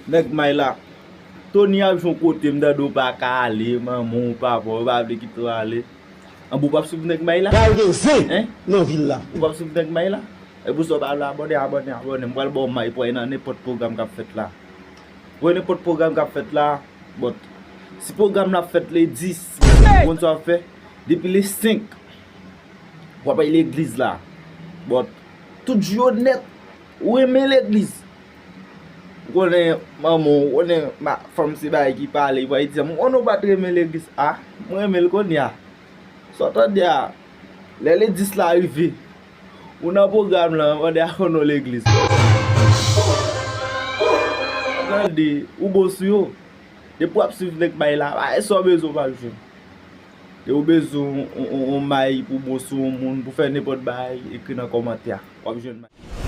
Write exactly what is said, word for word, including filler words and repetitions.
Nèg may la. Tony ap jwe yon kote, m tande w pa ka ale, manman w, papa w pa vle kite w ale. Anben, w p ap swiv nèg may la? Pral gen zen Hein? Nan vil la. Ou p ap swiv nèg may la? E pou sa w pa vle abòne, abòne, abòne. M pral ba w may pou w al nan nenpòt pwogram k ap fèt la. Ou wè nenpòt pwogram k ap fèt la, but si pwogram la fèt le dis, ou konn sa w ap fè? Depi le senk, w ap al legliz la. But tout jou yo nèt, ou renmen legliz. Ou konnen manman w, ou konnen ma-, fanm se bagay ki pale, pou al di, "M konnen w pa t renmen legliz." A, mwen renmen l kounye a. Sa w tande a, lè le dis la rive, ou nan pwogram lan, mande a konnen w legliz. Tande, ou bon sou yo. Depi w ap swiv nèg may la, bagay sa w bezwen w p ap jwenn. Depi w bezwen yon, yon, yon, yon may pou bon sou yon moun, pou fè nenpòt bagay, ekri nan kòmantè a. W ap jwenn may.